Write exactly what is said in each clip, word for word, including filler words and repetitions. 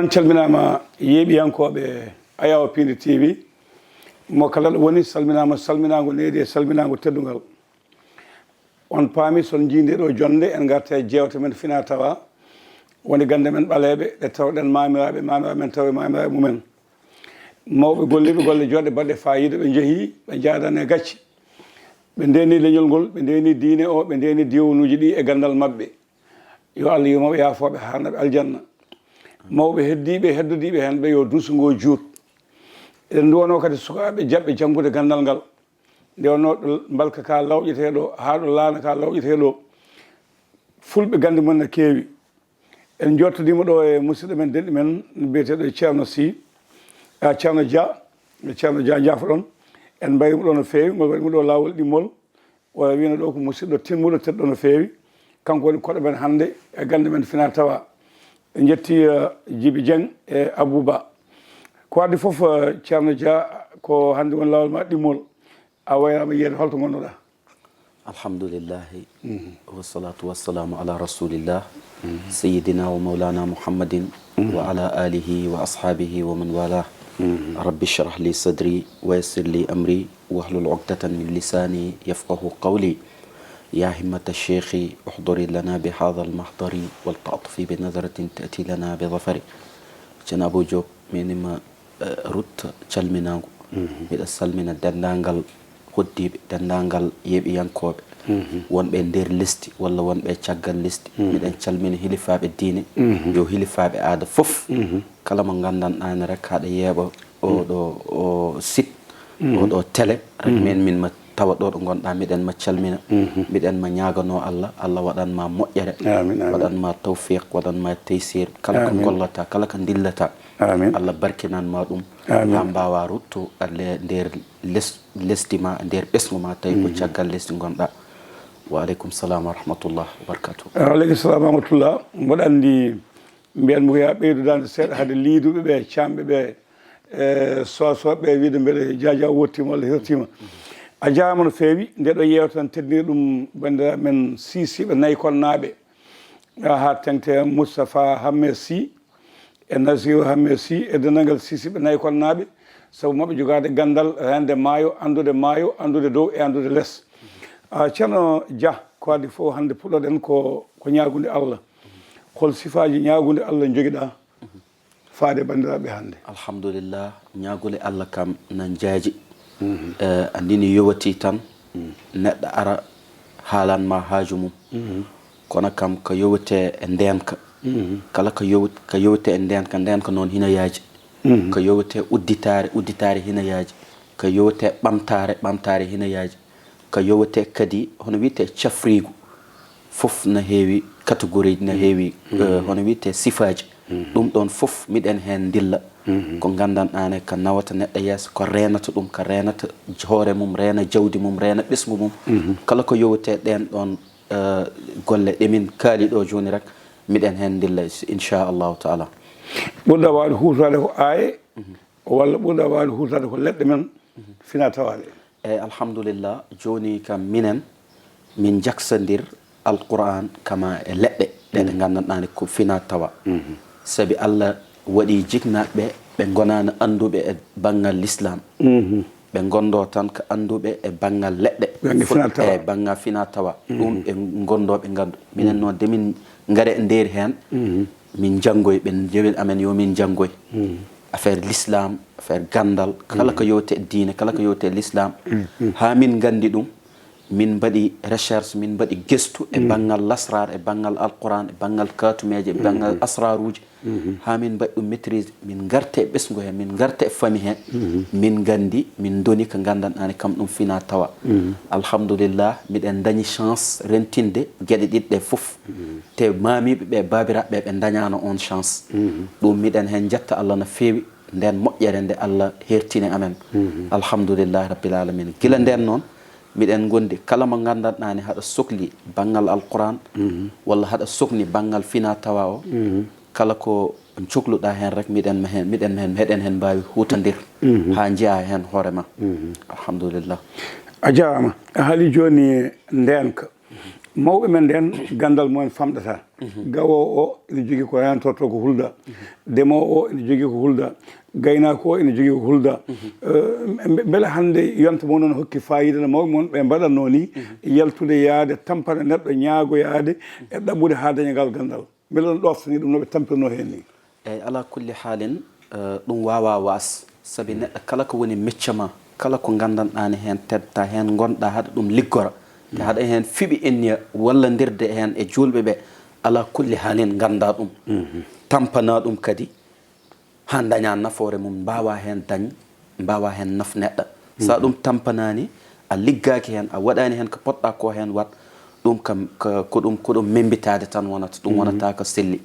On calminaama, yeeɓiyankooɓe Ayaw Piindi T V. Mo kala ɗo woni, salminaama salminaango needi e salminaango teddungal. On paami, so on njii nde ɗo jonnde, en ngarta e jeewte men fina tawa, woni gannde men ɓaleeɓe, ɗe tawɗen maamiraaɓe, maamiraaɓe men tawa e maamiraaɓe mumen. Mawɓe golliiɓe golle joɗɗe baɗɗe faayiida, ɓe njehii, ɓe njaadani e gacce. Ɓe ndeeni leñol ngol, ɓe ndeeni diine o, ɓe ndeeni diiwanuuji ɗi e ganndal maɓɓe. Yo Allah yurmo ɓe, yaafo ɓe, haarna ɓe aljanna. Mawɓe heddiiɓe, heddodiiɓe heen ɓe, yo duuso ngo juut. Eɗen nduwanoo kadi sukaaɓe jaɓɓe janngude ganndal ngal. Nde wonnoo ɗo mbalka ka lawƴetee ɗo, haa ɗo laana ka lawƴetee ɗo, fulɓe gannde mum ne keewi. En njottodiima ɗo e musidɗo men, denɗi men, biyeteeɗo Ceerno Sy, a, Ceerno Dia, Ceerno Dia, njaafoɗon. En mbayrii mo ɗo no feewi, ngol waɗi mo ɗo laawol ɗimmol. O wiino ɗo ko musidɗo timmuɗo, tedduɗo no feewi. Kanko woni koɗo men hannde e gannde men fina tawa. En njetti, eh, Jibi Dieng e Abou Ba. Ko addi fof, eh, Ceerno Dia, ko hannde woni laawol ma ɗimmol. A wayraama yeeso, holto ngonnoɗaa? Alhamdulillahi, wassalatu wassalamu ala rasulillah, sayyidina wa maulana Muhammadin wa ala alihi wa ashabihi wa man wala. Rabbi shrah li sadri wa yassir li amri wahlul uqdatan min lisani yafqahu qawli. Ya himmata sheikhi uhduri lana bi hadha al mahdari wal ta'tufi bi nazratin ta'ti lana bi zafari. Ceerno Abou Diop, mi nima eh, rutta calminaangu. Miɗa salmina denndaangal hoɗdiiɓe, denndaangal yeeɓiyankooɓe wonɓe e nder lesdi walla wonɓe e caggal lesdi. Miɗen calmina hilifaaɓe diine, yo hilifaaɓe aada fof. Kala mo nganndan-ɗaa ne rek haɗa yeeɓa oɗo o site, oɗo télé, rek min, min ma tawa ɗo ɗo ngonɗaa, miɗen ma calmina, miɗen ma ñaaganoo Allah, Allah waɗan ma moƴƴere, waɗan ma tawfiq, waɗan ma teysir, kala ko ngollataa, kala ko ndillataa. Amin. Allah barkinan ma ɗum haa mbaawa rutto e nder les- lesdi ma, e nder ɓesngu ma, tawi ko caggal lesdi ngonɗaa. Wa aleykum salam wa rahmatullah wa barakatuh. Aleykum salam wa rahmatullah. Mboɗo anndi, mbiyan mo ko yaa ɓeydu daande seeɗa hade liiduɓe ɓe, caamɓe ɓe, e soosooɓe ɓe, wiide mbeɗa jaaja wottiima walla hirtiima. A jaaraama no feewi. Nde ɗo yeewtere tan teddinir ɗum banndiraaɓe men Sisiɓe Naykonnaaɓe, haa teŋti Moustapha Hamme Sy e Nasiru Hamme Sy e denndaangal Sisiɓe Naykonnaaɓe, sabu maɓɓe jogaade ganndal reende maayo, anndude maayo, anndude dow e anndude les. A, Ceerno Dia, ko adii fof hannde puɗɗoɗen ko, ko ñaagude Allah. Hol sifaaji ñaagude Allah njogiɗaa faade e banndiraaɓe hannde? Alhamdulillah, ñaagude Allah kam nan jaaji. Eh, anndini yowatii tan, neɗɗo ara haalan ma haaju mum. Kono kam ko yowetee e ndeenka, kala ko yow- ko yowetee e ndeenka, ndeenka noon hina yaaji. Ko yowetee udditaare, udditaare hina yaaji. Ko yowetee ɓamtaare, ɓamtaare hina yaaji. Ko yowetee kadi, hono wiyetee cafriigu, fof na heewi catégorie, na heewi, eh, hono wiyetee sifaaji. Ɗum ɗoon fof miɗen heen ndilla. Ko nganndan-ɗaa ne, ko nawata neɗɗo yeeso, ko reenata ɗum, ko reenata hoore mum, reena jawdi mum, reena ɓesngu mum. Kala ko yowetee ɗeen ɗoon, eh, golle ɗe min kaali ɗo jooni rek, miɗen heen ndilla, inchallahu taala. Ɓurɗa waawde huutoraade ko aaye, walla ɓurɗa waawde huutoraade ko leɗɗe men fina tawaaɗe? Eey, alhamdulillah, jooni kam minen, min njaksondir Alquraan kama e leɗɗe ɗe ɗe nganndan-ɗaa ne ko fina tawa. Sabi Allah waɗii jiknaaɓe ɓe, ɓe ngonaano annduɓe e banngal Lislaam. Ɓe ngonndoo tan ko annduɓe e banngal leɗɗe. Bannge fina tawa. Eey, banngal fina tawa. Ɗum ɓe ngonndoo, ɓe nganndu. Minen noon, de min ngare e nder heen, min njanngoy, ɓe njewen amen yo min njanngoy. Affaire Lislaam, affaire ganndal, kala ko yowetee diine, kala ko yowetee Lislaam, haa min nganndi ɗum, min mbaɗi recherche, min mbaɗi gestu e banngal lasraar, e banngal Alquraan, e banngal kaatumeeje, e banngal asraaruuji, haa min mbaɗi ɗum maîtrise, min ngarta e ɓesngu hee, min ngarta e fami hee, min nganndi, min ndoni ko nganndan-ɗaa ne kam ɗum fina tawa. Alhamdulillah, miɗen ndañi chance rentinde geɗe ɗiɗi ɗe fof. Te maamiiɓe ɓe, baabiraaɓe ɓe, ɓe ndañaano oon chance. Ɗum miɗen heen njetta Allah no feewi, ndeen moƴƴere nde Allah heertini amen. Alhamdulillahi Rabbil Alamina. Gila ndeen noon, miɗen ngondi kala mo nganndan-ɗaa ne haɗa sokli banngal Alquraan, walla haɗa sokni banngal fina tawa o, kala ko coklu-ɗaa heen rek, miɗen ma heen, miɗen ma heen, meɗen heen mbaawi huutondir haa njiyaa heen hoore ma. Alhamdulillah. A jaaraama. A haali jooni ndeenka. Mawɓe men nden, ganndal mumen famɗata. Gawoowo o ene jogii ko yantorto ko hulda. Demoowo o ene jogii ko hulda. Gaynaako o ene jogii ko hulda. Eh, mbe- mbele hannde yonta mo noon hokki faayiida no mawɓe mon ɓe mbaɗatnoo ni, yaltude yaade tampana neɗɗo, ñaagoyaade e ɗaɓɓude haa daña ngal ganndal? Mbele on ɗoftanii ɗum no ɓe tampirnoo heen ni? Eyi, alaa kulli haalin, eh, ɗum waawaa waas. Sabi neɗɗo kala ko woni mecce ma, kala ko nganndanɗaa ne heen tedta, heen ngonɗaa, haɗa ɗum liggora. Te haɗa heen fiɓi enniya, wallondirde heen e juulɓe ɓe, alaa kulli haalin nganndaa ɗum. Tampanaa ɗum kadi, haa dañaa nafoore mum, mbaawaa heen dañ, mbaawaa heen naf neɗɗo. So a ɗum tampanaani, a liggaaki heen, a waɗaani heen ko potɗaa ko heen waɗ, ɗum kam ko, ko ɗum, ko ɗum memmbitaade tan wonata, ɗum wonata ko selli.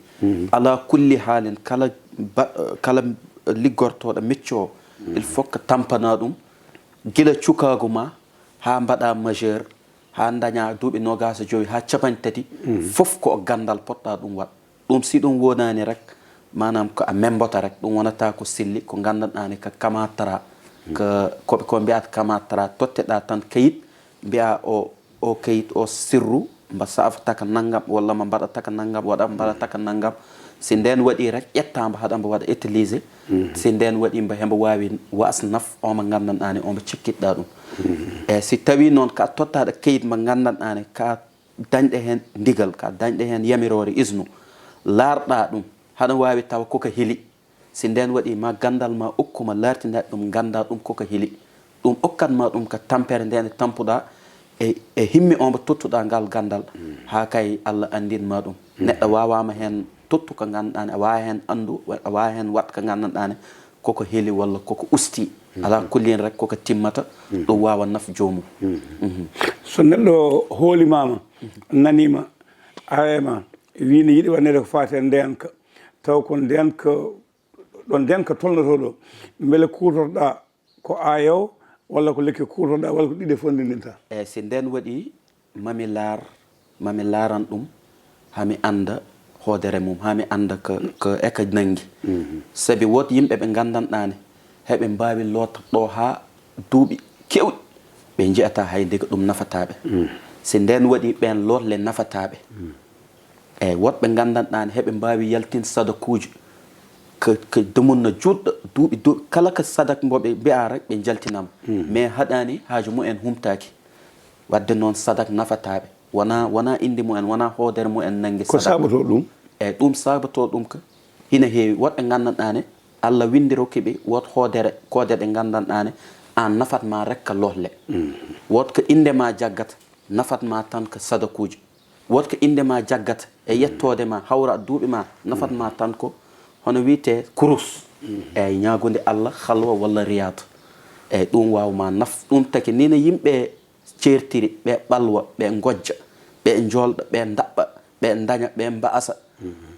Alaa kulli haalin, kala ba-, kala liggortooɗo mecce o, il faut que tampanaa ɗum, gila cukaagu ma haa mbaɗaa majeur, haa dañaa duuɓi noogaas e jowi haa capanɗe tati, fof ko ganndal potɗaa ɗum waɗ. Ɗum si ɗum wonaani rek, maanaam ko a memmbota rek, ɗum wonata ko selli, ko nganndanɗaa ne ko kama tara, ko, ko ɓe ko mbiyata kama tara, totteɗaa tan kayit, mbiyaa o, o kayit o sirru, mba saafata ko nanngam, walla mba mbaɗata ko nanngam, waɗa mbaɗata ko nanngam. Si ndeen waɗi rek, ƴettaa mba haɗa mba waɗa utilisé. Si ndeen waɗi mba hemba waawi waas naf, o mo nganndanɗaa ne, o mo cikkiɗɗaa ɗum. E si tawii noon ka tottaaɗo kayit mo nganndanɗaa ne, ka dañɗe heen ndigal, ka dañɗe heen yamiroore, isnu, laarɗaa ɗum, haɗa waawi tawa koko heli. Si ndeen waɗi ma ganndal ma ukku ma laartinaa ɗum, nganndaa ɗum koko heli. Ɗum okkat ma ɗum ka tampere ndeen e tampuɗaa e, e himmi o mbo tottuɗaa ngal ganndal, haa kay Alla anndin ma ɗum. Neɗɗo waawaama heen tottu ko ngannduɗaa ne, a waawa heen anndu, a waawa heen waɗ ko nganndanɗaa ne, koko heli walla koko usti. Alaa kullin rek koko timmata, ɗum waawa naf joomum. So neɗɗo hoolimaama, naniima, areema, wii ne yiɗi waɗneede ko faati e ndeenka, taw ko ndeenka, ɗo ndeenka tolnotoo ɗo, mbele kuutorɗaa ko aaya o, walla ko lekki kuutorɗaa, walla ko ɗiɗi fof ndendinta? Eyi, si ndeen waɗi, mami laar, mami laaran ɗum, haa mi annda hoodere mum, haa mi annda ko, ko e ka nanngi. Sabi wood yimɓe ɓe nganndanɗaa ne, heɓe mbaawi loota ɗo haa duuɓi keewɗi, ɓe nji'ataa hay ndeke ɗum nafataa ɓe. Si ndeen waɗi ɓeen lootle nafataa ɓe. Eyi, woɗɓe nganndanɗaa ne, heɓe mbaawi yaltin sadakuuji ko, ko dumunna juutɗo, duuɓi, duuɓi, kala ko sadak mbo ɓe mbi'aa rek, ɓe njaltinama. Mais haɗaani, haaju mumen humtaaki. Waɗde noon, sadak nafataa ɓe. Wonaa, wonaa innde mumen, wonaa hoodere mumen nanngi ko sadak. Saabotoo ɗum? Eyi, ɗum saabotoo ɗum ko hina heewi. Woɗɓe nganndanɗaa ne, Alla winndi rokki ɓe wood hoodere, koode ɗe nganndanɗaa ne, aan nafat ma rek ko lohle. Wood ko innde ma jaggata, nafat ma tan ko sadakuuji. Wood ko innde ma jaggata e yettoode ma, hawra duuɓi ma, nafat ma tan ko hono wiyetee kurus. Eyi, ñaagude Alla, halwa walla riyaadu. Eyi, ɗum waawa ma naf. Ɗum taki nii no yimɓe ceertiri, ɓe ɓalwa, ɓe ngojja, ɓe njoolɗa, ɓe ndaɓɓa, ɓe ndaña, ɓe mba'asa.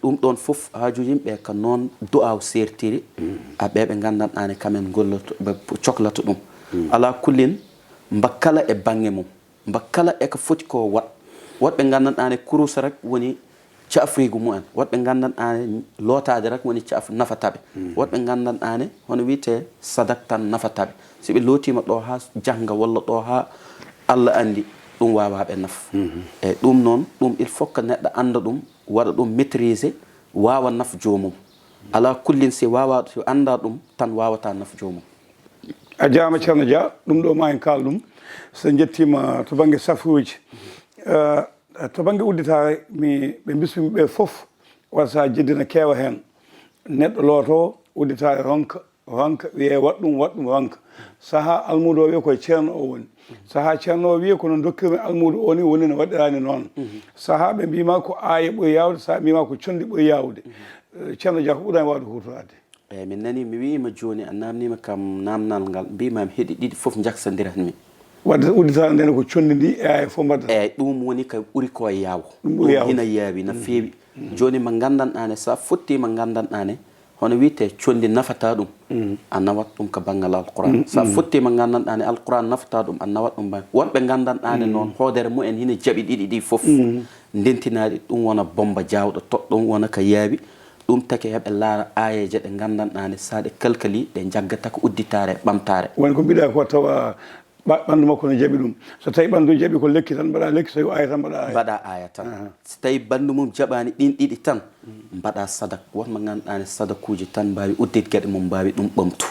Ɗum ɗoon fof haaju yimɓe ko noon du'aaw seertiri. A ɓe ɓe nganndanɗaa ne kamen ngolloto, ɓe coklato ɗum. Alaa kullin, mba kala e bannge mum, mba kala e ko foti ko waɗ. Woɗɓe nganndanɗaa ne kurus rek woni cafriigu mumen. Woɗɓe nganndanɗaa ne lootaade rek woni caf nafata ɓe. Woɗɓe nganndanɗaa ne hono wiyetee sadak tan nafata ɓe. Si ɓe lootiima ɗo haa jannga walla ɗo haa Alla anndi, ɗum waawaa ɓe naf. Eyi, ɗum noon, ɗum il faut que neɗɗo annda ɗum, waɗa ɗum maîtriser, waawa naf joomum. Alaa kullin, si waawaa, si anndaa ɗum tan, waawataa naf joomum. A jaaraama, Ceerno Dia, ɗum ɗo maa en kaal ɗum. So njettiima to bannge safuuji, eh, to bannge udditaare, mi, ɓe mbismi ɓe fof, wata so a jeddina keewa heen. Neɗɗo looto udditaare ronka, ronka, wiyee waɗ ɗum, waɗ ɗum, ronka. Sahaa almuudo o wiya ko e ceerno o woni. Sahaa ceerno o wiya ko no ndokkirmi almuudo o ni woni no waɗiraani noon. Sahaa ɓe mbiima ko aaya ɓuri yaawde, sahaa mbiima ko conndi ɓuri yaawde. Eh, Ceerno Dia, ko ɓurani waawde huutoraade? Eyi, min nanii, mi wiyiima jooni, a naamniima kam naamnal ngal, mbiimaami heɗi ɗiɗi fof njaksandiranmi. Wadde udditaare nden ko conndi ndi e aaya fof mbaddata? Eyi, ɗum woni ko ɓuri ko yaaw. Ɗum ɓuri yaaw. Hina yaawi, na feewi. Jooni mo nganndanɗaa ne, so a fottii mo nganndanɗaa ne, hono wiyetee conndi nafataa ɗum, a nawat ɗum ko banngal Alquraan. So a fottii mo nganndanɗaa ne, Alquraan nafataa ɗum, a nawat ɗum banngal. Wonɓe nganndanɗaa ne noon, hoodere mumen hina jaɓi ɗiɗi ɗi fof. Ndentinaaɗi, ɗum wona bommba jaawɗo toɗɗo, ɗum wona ko yaawi. Ɗum taki heɓe laara aayeeje ɗe nganndanɗaa ne, so ɗe kalkali, ɗe njaggata ko udditaare, ɓamtaare. Woni ko mbiɗa ko tawa Ɓa- ɓanndu makko no jaɓi ɗum. So tawi ɓanndu jaɓi ko lekki tan, mbaɗa lekki, so tawi aaya tan, mbaɗa aaya. Mbaɗa aaya tan. Aha. So tawi ɓanndu mum jaɓaani ɗiin ɗiɗi tan, mbaɗa sadak. Won mo ngannduɗaa ne sadakuuji tan mbaawi uddit geɗe mum, mbaawi ɗum ɓamtu.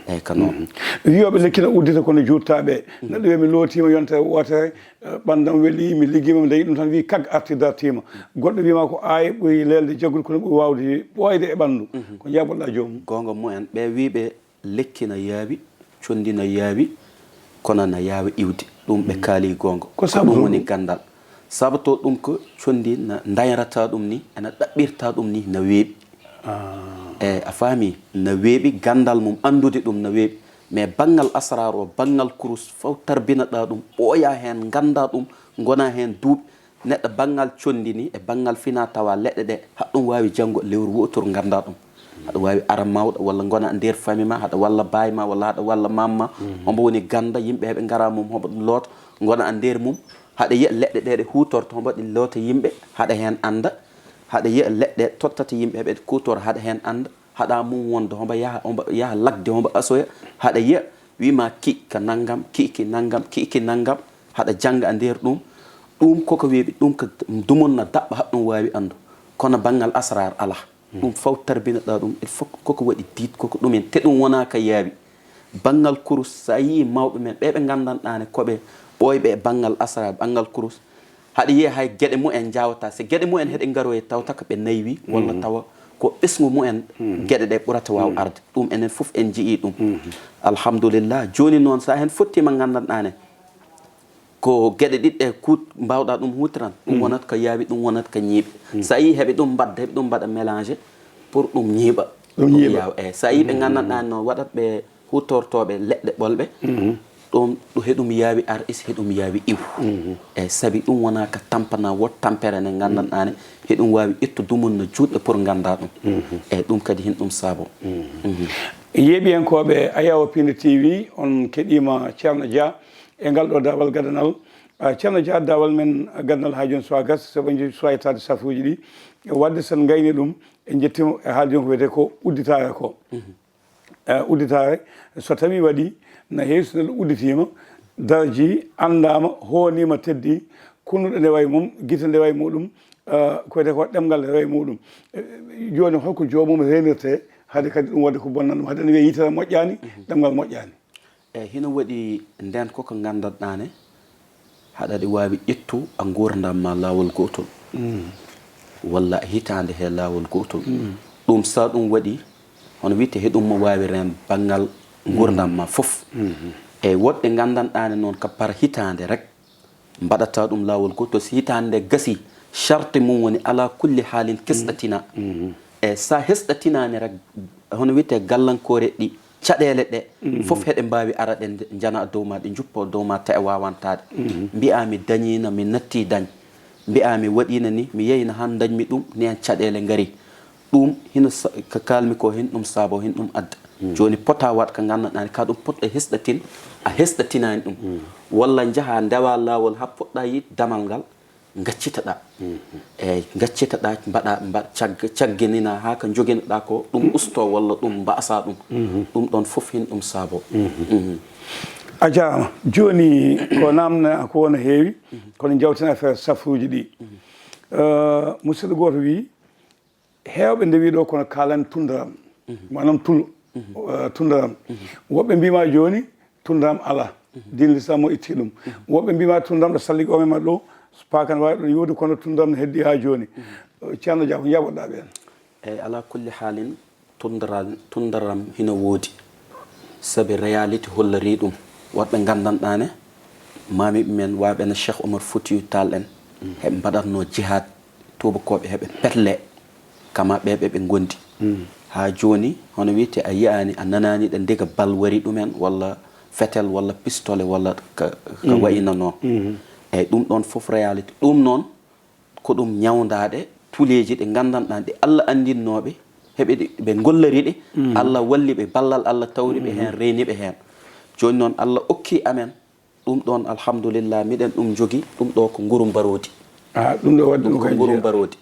Eeyi, ka noon. Wiyooɓe lekki no uddita kono juuttaaɓe. Neɗɗo wiya mi lootiima yontere wootere, eh, ɓanndam welii, mi liggiima, mi dañi ɗum tan, wii kag arti dartiima. Goɗɗo wiima ko aaya ɓuri leelde jaggude kono ɓuri waawde ɓooyde e ɓanndu. Ko njaaboɗaa joomum? Goonga mumen, ɓe wii ɓe lekki na yaawi, conndi na yaawi, kono na yaawi iwde. Ɗum ɓe kaali goonga. Ko sabu ɗum ɗum? Woni ganndal. Sabu to ɗum ko conndi na ndañrata ɗum ni, ena ɗaɓɓirta ɗum ni, na weeɓi. Eeyi, a faami, na weeɓi, ganndal mum anndude ɗum na weeɓi. Mais banngal asraar o, banngal kurus, fof tarbinaɗaa ɗum, ɓooya heen, nganndaa ɗum, ngonaa heen duuɓi. Neɗɗo banngal conndi ni e banngal fina tawa leɗɗe ɗe, haɗa ɗum waawi janngo lewru wooturu nganndaa ɗum. Haɗa waawi ara mawɗo walla ngona e nder fami ma, haɗa walla baay ma walla haɗa walla maam ma. Hombo woni gannda yimɓe heɓe ngara mum, hombo ɗum loota, ngona e nder mum. Haɗa yiya leɗɗe ɗe ɗe huutorto, hombo ɗe loota yimɓe, haɗa heen annda. Haɗa yiya leɗɗe tottata yimɓe heɓe ɗe kuutora, haɗa heen annda. Haɗa mum wonde hombo yaha, hombo yaha lagde, hombo asoya. Haɗa yiya wima ki ka nanngam, ki ki nanngam, ki ki nanngam. Haɗa jannga e nder ɗum. Ɗum koko weeɓi, ɗum ko dumunna daɓɓa haɗa ɗum waawi anndu. Kono banngal asraar alaa. Ɗum fof tarbinaɗaa ɗum, il faut koko waɗi diit, koko ɗumen, te ɗum wonaa ka yaawi. Banngal kurus, so a yii mawɓe men, ɓe ɓe nganndanɗaa ne ko ɓe ɓooyɓe e banngal asraar, banngal kurus, haɗa yiya hay geɗe mumen njaawataa. So geɗe mumen heɗe ngaroya tawata ko ɓe naywi, walla tawa ko ɓesngu mumen geɗe ɗe ɓurata waaw arde. Ɗum enen fof en njiyii ɗum. Alhamdulillah. Jooni noon, so a heen fottiima nganndanɗaa ne, ko geɗe ɗiɗɗe kuut mbaawɗaa ɗum huutiran. Ɗum wonat ko yaawi, ɗum wonat ko ñiiɓi. So a yii heɓe ɗum mbaɗda, heɓe ɗum mbaɗa mélangé pour ɗum ñiiɓa. Ɗum ñiiɓa. Yaawa, eeyi. So a yii ɓe nganndanɗaa noon waɗat ɓe huutortooɓe leɗɗe ɓolɓe, ɗum ɗo heɗum yaawi ar is, heɗum yaawi iw. Eeyi, sabi ɗum wonaa ka tampana, wot tampere nde nganndanɗaa ne, heɗum waawi ittu dumunna juutɗe pour nganndaa ɗum. Eeyi, ɗum kadi hin ɗum saabo. Yeeɓiyankooɓe Ayawo Pindi T V, on keɗiima Ceerno Dia e ngal ɗo daawal gadanal. Ah, Ceerno Dia, daawal men gadanal haa jooni so a gas, sabu en njetti so a yettaade safuuji ɗi. Waɗde so en ngayni ɗum, en njettiima e haalde ko wiyetee ko udditaare ko. Eh, udditaare, so tawii waɗii, na heewi so neɗɗo udditiima, darjii, anndaama, hooniima, teddii, kunnuɗe ndewa e mum, gite ndewa e muɗum, eh, ko wiyetee ko ɗemngal ndewa e muɗum. Eh, jooni, holko joomum reenirtee, haade kadi ɗum waɗde ko bonnani ɗum, haade ene wiyee yitere moƴƴaani, ɗemngal moƴƴaani? Eeyi, hino waɗi ndeen ko ko nganndanɗaa ne, haɗa ɗi waawi ƴettu a nguurndam ma laawol gootol, walla a hitaande he laawol gootol. Ɗum, so ɗum waɗi, hono wiyte, heɗum mo waawi reen banngal nguurndam ma fof. Eeyi, woɗɓe nganndanɗaa ne noon, ka par hitaande rek, mbaɗata ɗum laawol gootol. So hitaande nde gasii, charte mum woni alaa kulli haalin kesɗa tina. Eeyi, so a hesɗa tinaani rek, hono wiyte, gallankoore ɗi, caɗeele ɗe, fof heɗe mbaawi ara ɗe nde-, njana dow ma, ɗe njuppo dow ma, tawa waawantaade. Mbiyaa mi dañiino, mi natti dañ. Mbiyaa mi waɗiino ni, mi yeyno han dañmi ɗum, ni hen caɗeele ngari. Ɗum hino sa-, ko kaalmi ko, hin ɗum saabo, hin ɗum adda. Jooni pota waɗ ka nganndanɗaa ne, ka ɗum potɗo hesɗatin, a hesɗatinaani ɗum. Walla njaha ndewa laawol haa poɗɗa yiide damal ngal, ngaccitaɗaa. Eeyi, ngaccitaɗaa, mbaɗa, mbaɗ-, cag-, cagginina haa ko njoginoɗaa ko, ɗum ustoo walla ɗum mbaasa ɗum. Ɗum ɗoon fof hin ɗum saabo. A jaaraama. Jooni ko naamna ko wona heewi, kono njawten affaire safuuji ɗi. Eh, musidɗo gooto wii, heewɓe ndewii ɗo kono kaalani tundaram, maanaam tul, eh, tundaram. Woɓɓe mbiima jooni tundaram alaa, diine Lislaam o itti ɗum. Woɓɓe mbiima tundaram ɗo salligo o mema ɗo, paaka ne waawi ɗon yowde, kono tundaram ne heddi haa jooni. Eh, Ceerno Dia, ko njaaboɗaa ɓeen? Eeyi, alaa kulli haalin, tundaram, tundaram hino woodi. Sabi réalité holliri ɗum. Woɗɓe nganndanɗaa ne, maamiiɓe men waaɓe no Cheikh Omar Foutiyou Tall en, heɓe mbaɗatnoo jihaad, tuubakooɓe heɓe petle, kama ɓe ɓe ɓe ngondi. Haa jooni, hono wiyte, a yiyaani, a nanaani ɗe ndiga bal wari ɗumen, walla fetel, walla pistolet, walla ka, ka wayno noon. Eeyi, ɗum ɗoon fof réalité. Ɗum noon, ko ɗum ñawndaade tuleeji ɗi nganndanɗaa ɗi Alla anndinnooɓe, heɓe ɗi, ɓe ngollori ɗi, Alla walli ɓe, ballal Alla tawri ɓe heen, reeni ɓe heen. Jooni noon, Alla okki amen ɗum ɗoon, alhamdulillah, miɗen ɗum njogi, ɗum ɗo ko nguru mbaroodi. Ah, ɗum ɗo waɗi Ɗum ɗum ko kay nguru jeeya. Mbaroodi.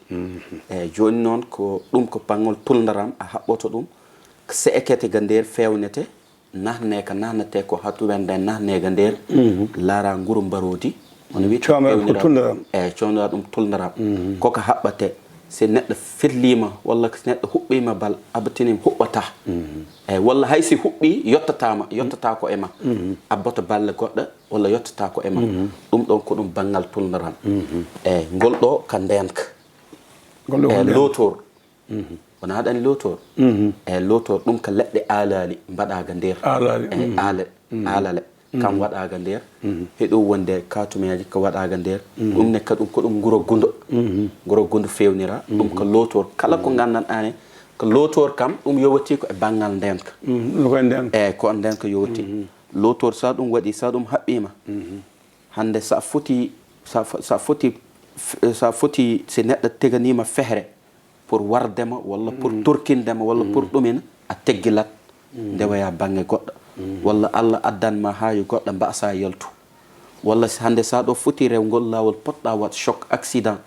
Eeyi, jooni noon, ko ɗum ko panngol tulndaram, a haɓɓoto ɗum, ko seekete ga nder feewnete, Nahne ka nahnatee ko haa tumen nden nahne ga nder, laara nguru mbaroodi, hono wi'etee Coomee ko fewnira- tulnaram. Eyi, coomnira ɗum tulnaram. Ko ka haɓɓatee, si neɗɗo firliima, walla si neɗɗo huɓɓiima bal, abatiniima huɓɓataa. Eyi, walla hay si huɓɓii, yottataa ma, yottataa ko e ma. Abboto balle goɗɗe, walla yottataa ko e ma. Ɗum ɗon ko ɗum banngal tulnaram. Eyi, ngol ɗo ka ndeenka. Ngol ɗo Eyi, ko ndeenka. Lootoor. Wona aɗa anndi lootoor? Eyi, lootoor ɗum ka leɗɗe aalaali mbaɗaaga nder. Aalaali, Eyi, aale, aalale. Kam waɗaaga nder. Heɗo wonde kaatumeeje ko waɗaaga nder. Ɗum ne ka ɗum ko ɗum nguro gundo. Nguro gundo fewnira. Ɗum ka lootoor. Kala ko nganndan-ɗaa ne, ka lootoor kam ɗum yowatii ko e banngal ndeenka. Ɗum koye ndeenka. Eyi, ko ndeenka yowatii. Lootoor sa ɗum waɗi, sa ɗum haɓɓiima. Hannde sa foti, sa fo- sa foti, sa foti si neɗɗo teganiima fehre pour warde ma, walla pour torkinde ma, walla pour ɗumin, a teggilat ndewoyaa bannge goɗɗo. Walla Allah addan ma haajo goɗɗo mbaasa yaltu. Walla si hannde sa ɗo foti rewgol laawol, potɗa waɗ choc, accident,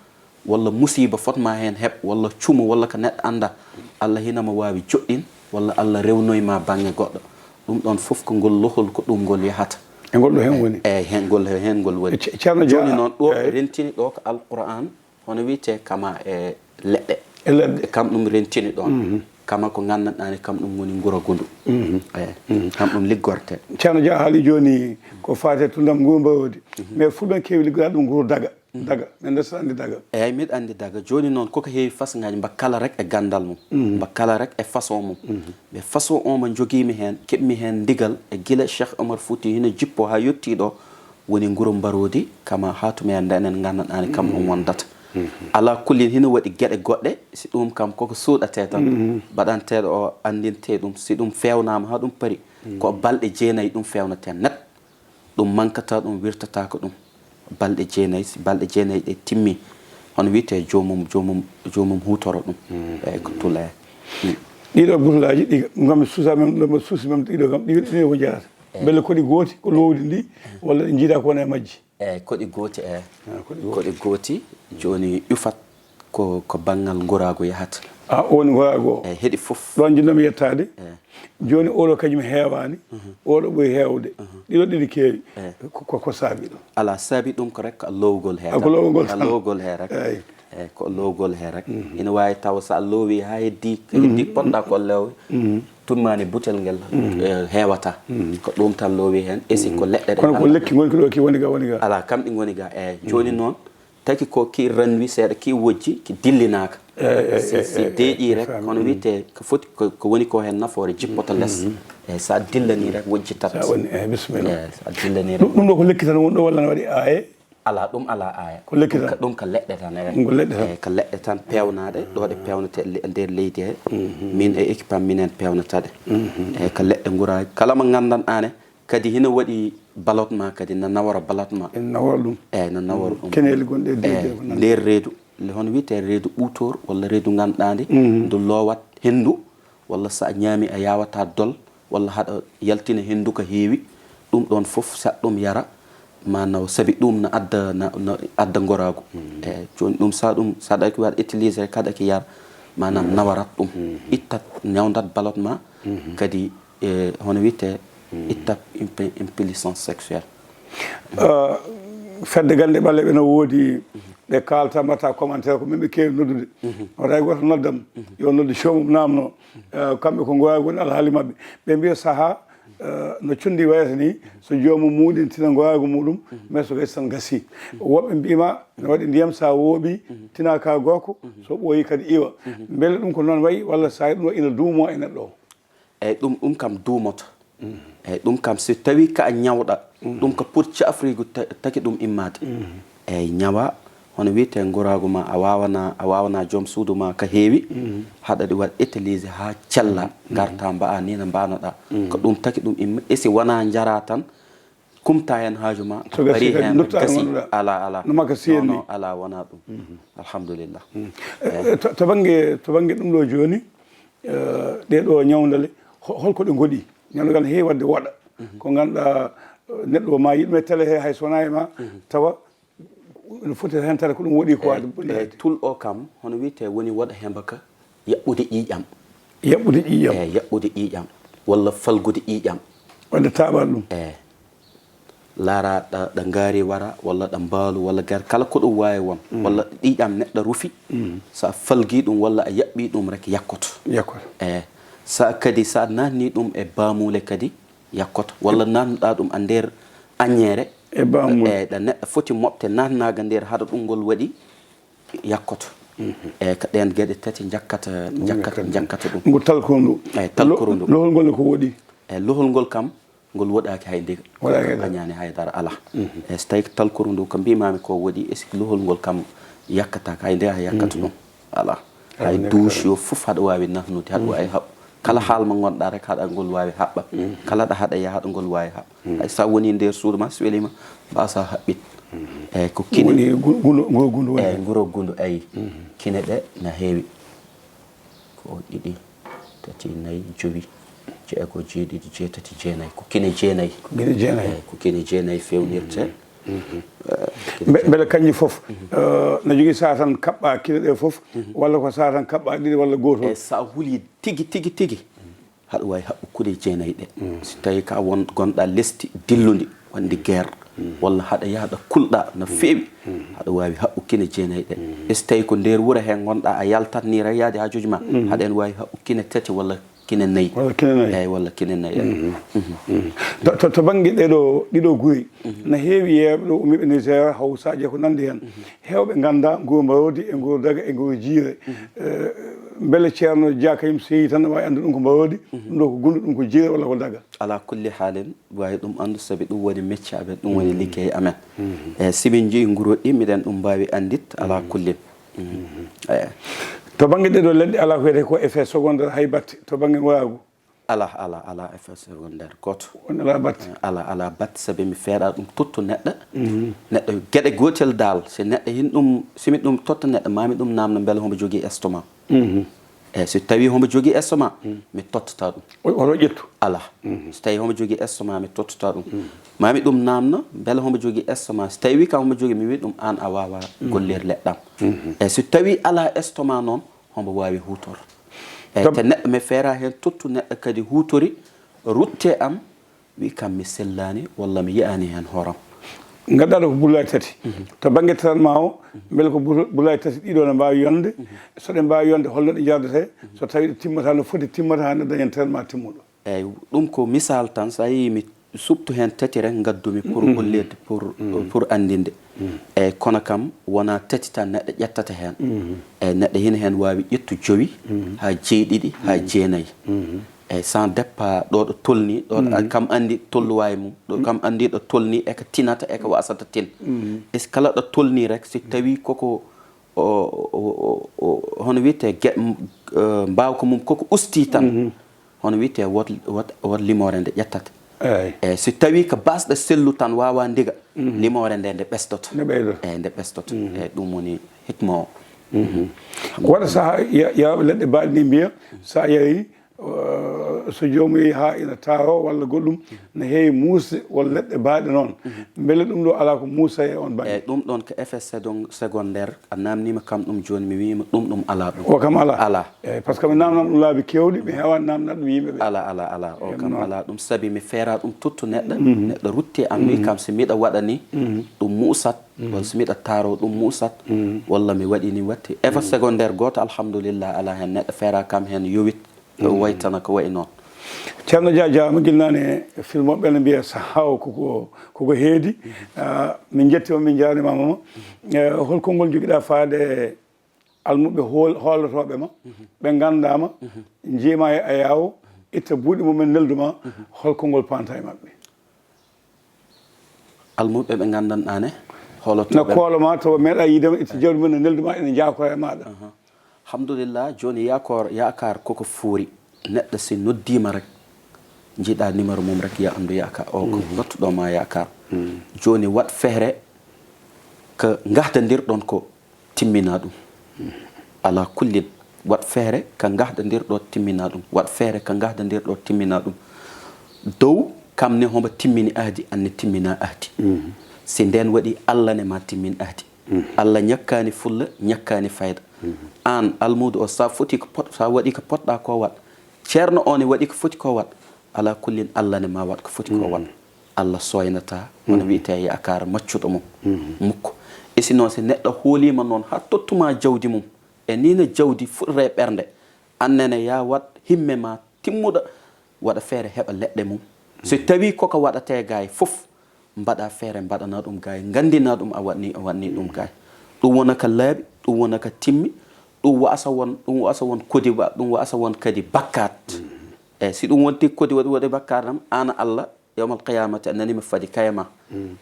walla musiiba fot ma heen heɓ, walla cumu, walla ko neɗɗo annda, Allah hina ma waawi joɗɗin, walla Allah rewnoy ma bannge goɗɗo. Ɗum ɗon fof ko ngol lohol ko ɗum ngol yahata. E ngol ɗo heen woni. Eyi, heen ngol, heen ngol woni. Ce- Ceerno Dia, Jooni noon ɗo eyi. Rentini ɗo ko Alquran, hono wiyetee kama e leɗɗe. E leɗɗe. E kam ɗum rentini ɗon. Kama ko nganndan-ɗaa ne kam ɗum woni ngura gundu. Eyi. Kam ɗum liggortee. Ceerno Dia haali jooni ko faati e tulnam nguru mbaroodi. Mais fulɓe keewi liggoraade ɗum nguru daga. Daga. Men nde saɗa anndi daga. Eyi, miɗo anndi daga. Jooni noon koko heewi façonngaaji mba kala rek e ganndal mum. Mba kala rek e façon mum. Mais façon o mo njogiimi heen, keɓmi heen ndigal e gila Cheikh Omar Fouti hino jippo haa yettii ɗo, woni nguru mbaroodi, kama haa tuma nde enen nganndan-ɗaa ne kam ɗum wondata. Alaa kullin hino waɗi geɗe goɗɗe, si ɗum kam koko suuɗatee tan, baɗanteeɗo o anndintee ɗum, si ɗum feewnaama haa ɗum pari, ko balɗe jeenayi ɗum feewnatee net. Ɗum mankataa, ɗum wirtataa ko ɗum. Balɗe jeenayi, si balɗe jeenayi ɗe timmi, hono wiyetee joomum, joomum, joomum huutoro ɗum. Eyi, ko tula. Ɗiɗo butulaaji ɗi ngam suusa men, ɗo suusi men ɗiɗo kam, ɗiɗo ɗiɗo ko jarata. Mbele ko ɗi gooti, ko loowdi ndi, walla ɗi njiidaa ko wona e majji? Eyi, ko ɗi gooti, eyi. Ah, ko ɗi gooti. Ko ɗi gooti, jooni ƴufat ko, ko banngal nguraagu yahata. Ah, o woni nguraagu o. Eyi, heɗi fof. Ɗoon njiɗnoomi yettaade. Eyi. Jooni oɗo kañum heewaani, oɗo ɓuri heewde. Ɗiɗo ɗiɗi keewi. Eyi. Ko, ko, ko saabi ɗum? Alaa, saabi ɗum ko rek ko lowgol hee. Ah, ko lowgol tan. Lowgol hee rek. Eyi. Eyi, ko lowgol hee rek. Ina waawi taw so a loowi haa heddi, heddi potɗa ko lowwi, tummaani butel ngel, eh, heewata. Ko ɗum tan loowi heen, esi ko leɗɗe ɗe. Kono ko lekki ngoni ko ɗo ki woni ga, woni ga? Alaa, kam ɗi ngoni ga. Eyi, jooni noon, taki ko ki ranwi seeɗa, ki wojji, ki dillinaaka. Eyi, eyi, si, si deeƴi rek, kono wiyetee ko foti, ko, ko woni ko heen nafoore jippoto les. Eyi, so a dillanii rek, wojjitat. So a woni, eyi, bisimilla. Eyi, so a dillanii rek. Ɗum, ɗum ɗo ko lekki tan woni ɗo walla ne waɗi aaye? Alaa, ɗum alaa aaya. Ko lekki tan? Ɗum ka, ɗum ka leɗɗe tan, eyi. Ko leɗɗe tan? Eyi, ka leɗɗe tan peewnaaɗe, ɗo ɗe peewnetee le-, nder leydi he. Min e équipe am, minen peewnata ɗe. Eyi, ka leɗɗe nguraagu. Kala mo nganndan-ɗaa ne, kadi hino waɗi ballottement kadi, na nawora ballottement. Ene nawora ɗum. Eyi, na nawora ɗum. Keneeli gonɗe e deedi e ko nanndi. Nder reedu, le-, hono wiyetee reedu ɓuutoor walla reedu ngannduɗaa ndi, ndu loowat henndu, walla so a ñaami a yaawataa dol, walla haɗa yaltina henndu ko heewi, ɗum ɗoon fof so aɗa ɗum yara, ma naw, sabi ɗum na adda, na, na adda ngoraagu. Eyi, jooni ɗum so a ɗum, so aɗa ki waɗa utiliser, kaɗa ki yara, maanaam nawarat ɗum, ittat, ñawndat ballottement, kadi, e, hono wiyetee, ittat impu-, impuissance sexuelle. Ah, fedde gannde ɓaleeɓe no woodi, ɓe kaalta, mbaɗta commentaire, ko min ɓe keewi noddude. Wata hay gooto noddam, yo noddu show mum naamno. Eh, kamɓe ko ngoraagu woni alhaali maɓɓe. Ɓe mbiya sahaa, eh, no conndi wayata ni, so joomum muuɗin tina ngoraagu muɗum, mais so gasi tan gasi. Woɓɓe mbiima, no waɗi ndiyam so a wooɓi, tina ka gorko, so ɓooyi kadi iwa. Mbele ɗum ko noon wayi, walla so a ɗum waɗi ina duumo e neɗɗo o? Eyi, ɗum, ɗum kam duumoto. Eyi, ɗum kam so tawii ka a ñawɗa, ɗum ko pour cafrigu ta-, taki ɗum immaade. Eyi, ñawa, hono wiyetee ngoraagu ma, a waawana, a waawana joom suudu ma ka heewi, haɗa ɗi waɗ utiliser haa cella, ngarta mba'a ni no mbaanoɗaa. Ko ɗum taki ɗum imma, e si wonaa njaraa tan, kumta heen haaju ma, so gasi kadi heen, duttaa gasi, alaa, alaa. No maka si non, non, alaa, wonaa ɗum. Alhamdulillah. Eh, to, to bannge, to bannge ɗum ɗo jooni, eh, ɗee ɗo ñawndale, ho-, holko ɗe ngoɗi? Ñawndal ngal heewi waɗde woɗa. Ko ngannduɗaa, eh, neɗɗo o ma yiɗ ɗum e télé he, hay so wonaa e ma, tawa no foti heen tara ko ɗum woɗi ko waɗde bonnaade. Tul o kam, hono wiyetee, woni woɗa heen mbaka yaɓɓude ƴiiƴam. Yaɓɓude ƴiiƴam. Eyi, yaɓɓude ƴiiƴam. Walla falgude ƴiiƴam. Wadde taaɓal ɗum. E laara ɗa, ɗa ngaari wara, walla ɗa mbaalu, walla gar, kala ko ɗum waawi won, walla ɗiiƴam neɗɗo rufi, so a falgii ɗum, walla a yaɓɓii ɗum rek, yakkoto. Yakkoto. E sa kadi, sa naatnii ɗum e baamuule kadi, yakkoto. Walla naatnuɗaa ɗum a nder aññeere, E baamuule. E ɗa neɗɗo foti moɓte, naatnaaga nder haɗa ɗum ngol waɗi, yakkoto. E ko ɗeen geɗe tati njakkata, njakkata, njakkata ɗum. Ngu talkuru ndu. Eyi, talkuru ndu. Lohol ngol ne ko woɗi? Eyi, lohol ngol kam, ngol woɗaaki hay ndiga. Waɗaaki hay dara. Añaani hay dara, alaa. Eyi, so tawii ko talkuru ndu, ko mbiimaami ko woɗi, e si lohol ngol kam yakkataaka, hay ndiga yakkata ɗum. Alaa. Hay douche o fof haɗa waawi naatnude, haɗa waawi haɓ. Kala haal mo ngonɗaa rek, haɗa ngol waawi haɓɓa. Kala ɗo haɗa yaha, haɗa ngol waawi haɓɓa. Hay so a wonii nder suudu ma, so weliima, mbaasaa haɓɓit. Eyi, ko kine. Woni gu-, gundo, nguro gundo woni. Eyi, nguro gundo, eyi. Kine ɗe na heewi. Ko ɗiɗi, tati, nayi, jowi, jeego, jeeɗiɗi, jeetati, jeenayi. Ko kine jeenayi. Ko kine jeenayi. Eyi, ko kine jeenayi feewnirte. Eh, kine Mbe-, jeenayi. Mbele kanji fof, eh, na jogii saha tan kaɓɓa kine ɗe fof, walla ko saha tan kaɓɓa ɗiɗi walla gooto? Eyi, so a hulii tigi, tigi, tigi, haɗa waawi haɓɓu kine jeenayi ɗe. So tawii ka won, gonɗa lesdi dillundi, wonde guerre, walla haɗa yaha ɗo kulɗa no feewi, haɗa waawi haɓɓu kine jeenayi ɗe. E so tawii ko nder wuro he ngonɗa, a yaltat ni rek yaade haajuuji ma, haɗa en waawi haɓɓu kine tati walla kine nayi. Walla kine nayi. Eyi, walla kine nayi, eyi. To, to, to bannge ɗeɗo, ɗiɗo guri, na heewi yeewɓe ɗo ummiiɓe Niger, Hawsaaji e ko nanndi heen. Heewɓe ngannda nguru Mbaroodi e nguru Daga e nguru Jiire. Eh, mbele Ceerno Dia Kayum Sey tan waawi anndu ɗum ko Mbaroodi, ɗum ɗo ko Gundu, ɗum ko Jiire walla ko Daga? Alaa kulli haalin, waawi ɗum anndu, sabi ɗum woni mecce amen, ɗum woni liggey amen. E si min njii nguru ɗi, miɗen ɗum mbaawi anndit, alaa kullin. Eyi. To bannge ɗeɗo leɗɗe, alaa ko wiyetee ko effet secondaire hay batte to bannge ngoyaagu? Alaa, alaa, alaa effet secondaire gooto. Woni alaa batte? Alaa, alaa batte, sabi mi feeraa ɗum tottu neɗɗo. Neɗɗo geɗe gootel daal, si neɗɗo hin ɗum, si mi ɗum totta neɗɗo, maa mi ɗum naamna mbele hombo jogii estomac. Eyi, so tawii hombo jogii estomac, mi tottata ɗum. O, oto ƴettu? Alaa. So tawii hombo jogii estomac, mi tottata ɗum. Maa mi ɗum naamna, mbele hombo jogii estomac. So tawii kam hombo jogii, mi wii ɗum, aan a waawaa gollir leɗɗam. Eyi, so tawii alaa estomac noon, hombo waawi huutor. Eyi, te neɗɗo mi feeraa heen tottu neɗɗo kadi huutori, rutte am, wi kam mi sellaani walla mi yiyaani heen hooram. Ngaddaɗo ko bullaaji tati. To bannge traitement o, mbele ko bul-, bullaaji tati ɗiɗo ne mbaawi yonde? So ɗe mbaawi yonde, holno ɗe njardetee? So tawii ɗe timmataa no foti timmata haa nde dañen traitement timmuɗo? Eyi, ɗum ko misaal tan, so a yii mi suɓtu heen tati rek ngaddumi pour hollirde, pour, pour anndinde. Eyi, kono kam wonaa tati tan neɗɗo ƴettata heen. Eyi, neɗɗo hina heen waawi ƴettu jowi, haa jeeɗiɗi, haa jeenayi. Eyi, sans départ ɗo ɗo tolni, ɗo ɗo kam anndi tolluwaay mum, ɗo kam anndi ɗo tolni, e ko tinata, e ko wasata tin. E si kala ɗo tolni rek, si tawii koko o, o, o, o, hono wiyetee ge-, m-, eh, mbaawka mum koko ustii tan, hono wiyetee wot, wot, wot limoore nde ƴettata. Eyi. Eyi, si tawii ko baasɗo sellu tan waawaa ndiga, limoore nde nde ɓesdoto. Nde ɓeydoto. Eyi, nde ɓesdoto. Eyi, ɗum woni hikma o. Waɗa saha ya-, yawɓe leɗɗe baaɗe ni mbiya, so a yarii, eh, so joomum yehi haa ina taaroo walla goɗɗum, ne heewi muusde won leɗɗe baaɗe noon. Mbele ɗum ɗo alaa ko muusa e on bannge? Eyi, ɗum ɗoon ko effet sedon-, secondaire. A naamniima kam ɗum jooni, mi wiima ɗum, ɗum alaa ɗum. O kam alaa? Alaa. Eyi, par ce que mi naamnaama ɗum laabi keewɗi, mi heewaani naamnaade ɗum yimɓe ɓe. Alaa, alaa, alaa. O kam alaa ɗum, sabi mi feeraa ɗum tottu neɗɗo, neɗɗo rutti e am, wi kam so miɗa waɗa ni, ɗum muusat, walla so miɗa taaroo ɗum muusat, walla mi waɗi ni watti. Effet secondaire gooto, alhamdulillah, alaa heen. Neɗɗo feeraa kam heen yowit, waytana ko wayi noon. Ceerno Dia, jaaraama gila naane, filmooɓe ene mbiya sahaa o koko, koko heedi. Ah, min njettiima, min njaarniima ma. Eh, hol konngol njogiɗaa faade almuɓɓe hool-, hoolotooɓe ma, ɓe nganndaa ma, njiima e ayaawo, itta buuɗi mumen, neldu ma, hol konngol paanta e maɓɓe? Almuɓɓe ɓe nganndanɗaa ne, hoolotooɓe. No koolo ma, tawa meeɗa yiide ma, itta jawdi mum, ne neldu ma, ene njaakora e maaɗa. Aha. Alhamdulillah, jooni yaakoor, yaakaar koko foori. Neɗɗo si noddiima rek, njiɗa numéro mum rek, ya anndu yaakaar o ko tottuɗo ma yaakaar. Jooni waɗ feere ko ngahdandirɗon ko timmina ɗum. Alaa kullin, waɗ feere ka ngahdandirɗo timmina ɗum. Waɗ feere ka ngahdandirɗo timmina ɗum. Dow kam ne hombo timmini ahdi, an ne timmina ahdi. Si ndeen waɗi, Alla ne ma timmin ahdi. Alla ñakkaani fulla, ñakkaani fayda. Aan almuudo o, sa foti ko pot-, sa waɗi ko potɗa ko waɗ, ceerno o ne waɗi ko foti ko waɗ, Ala kullin, Allah ne ma waɗ ko foti ko waɗ. Allah soynata, hono wiyetee, yaakaar maccuɗo mum. Mukko. E si noon, si neɗɗo hooliima noon haa tottuma jawdi mum, e nii no jawdi fuɗree ɓernde, aan nene yaa waɗ himme ma timmuɗo, waɗa feere heɓa leɗɗe mum. So tawii ko ko waɗatee gaay fof, mbaɗa feere mbaɗana ɗum gaay, nganndina ɗum a waɗni, a waɗni ɗum gaay. Ɗum wona ka laaɓi, ɗum wona ka timmi, ɗum wasa won, ɗum wasa won kodi ba, ɗum wasa won kadi bakkaat. Eyi, si ɗum wonti kodi waɗi, waɗi bakkaat tan, aan Allah, yawmal qiyamati, a nani mi fadi kayama.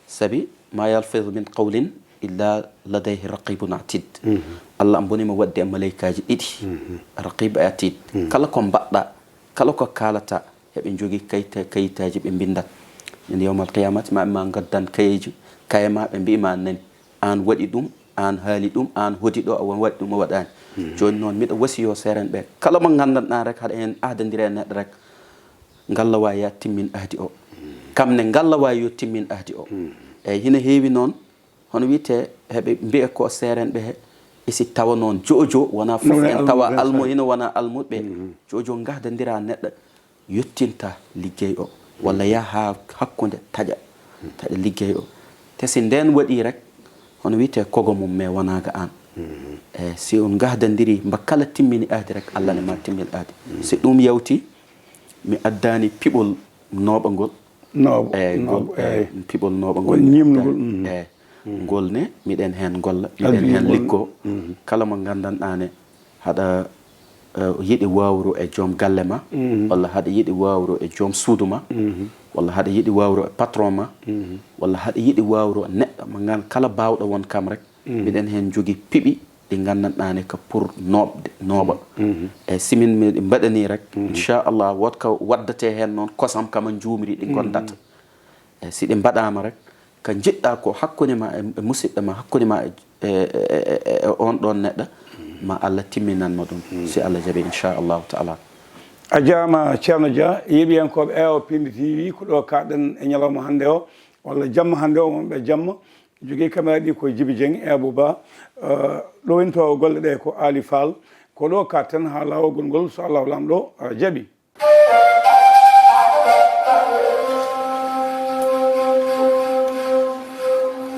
Sabi, ma yalfidu min qawlin illa ladayhi raqibun atid. Allah am boni ma wadde e malaykaaji ɗiɗi. Raqib e atid. Kala ko mbaɗɗa, kala ko kaalata, heɓe njogii kayita-, kayitaaji ɓe mbinndat. Ñande yawmal qiyamati, ma, ma ngaddan kayeeji, kayama ɓe mbi'i ma nani. Aan waɗi ɗum, aan haali ɗum, aan hodi ɗo, a won waɗi ɗum, a waɗaani. Jooni noon, miɗo wasiyo seeren ɓe, kala mo nganndan-ɗaa rek, haɗa heen ahdandiri e neɗɗo rek, ngalla waay ya timmin ahdi o. Kam ne, ngalla waay yo timmin ahdi o. Eyi, hino heewi noon, hono wiyetee, heɓe mbiya ko seeren ɓe he, e si tawa noon jojo, wona fof en tawa almu, hino wona almuɓe. Jojo ngahdandira neɗɗo, yottinta liggey o, walla yaha haa hakkunde taƴa, taƴa liggey o. Te si ndeen waɗi rek, hono wiyetee, kogo mum, mais wonaa ga aan. E si on ngahdandiri, mba kala timmini ahdi rek, Allah ne ma timmin ahdi. Si ɗum yawti, mi addaani piɓol nooɓangol. Nooɓo, e, ngol, nooɓo, e, eyi. Piɓol nooɓangol. Won ñimnugol, mi addani. Mhm. E, ngol ne, miɗen heen ngolla, miɗen heen liggo. Mhm. Kala mo nganndan-ɗaa ne, haɗa, eh, yiɗi wawru e joom galle ma, mhm, walla haɗa yiɗi wawru e joom suudu ma, mhm, walla haɗa yiɗi wawru e patron ma, mhm, walla haɗa yiɗi wawru e neɗɗo mo ngan kala baawɗo won kam rek, mhm, miɗen heen jogii piɓi ɗi nganndan-ɗaa ne ka pour nooɓde, nooɓa. Mhm. E simin mi mbaɗanii rek, mhm, inchallah, wot ka waddatee heen noon kosam kama njuumri ɗi, mhm, ngonndata. E si ɗi mbaɗaama rek, ka njiɗɗaa ko hakkunde ma e, e musidɗo ma, hakkunde ma e, e, e, e, e on ɗon neɗɗo, ma Allah timminan mo ɗum, si Allah jaɓi, inchallahu taala. A jaama, Ceerno Dia. Yeeɓiyankooɓe Ewa Pindi T V, ko ɗo kaaɗen e ñalawma hannde o, walla jamma hannde o, wonɓe jamma. Jogii caméra ɗi ko Jibi Dieng e Abou Ba. Eh, ɗowintoowo golle ɗe ko Ali Fall. Ko ɗo kaaɗten haa laawol ngol, so Allahu Laamɗo, eh, jaɓi.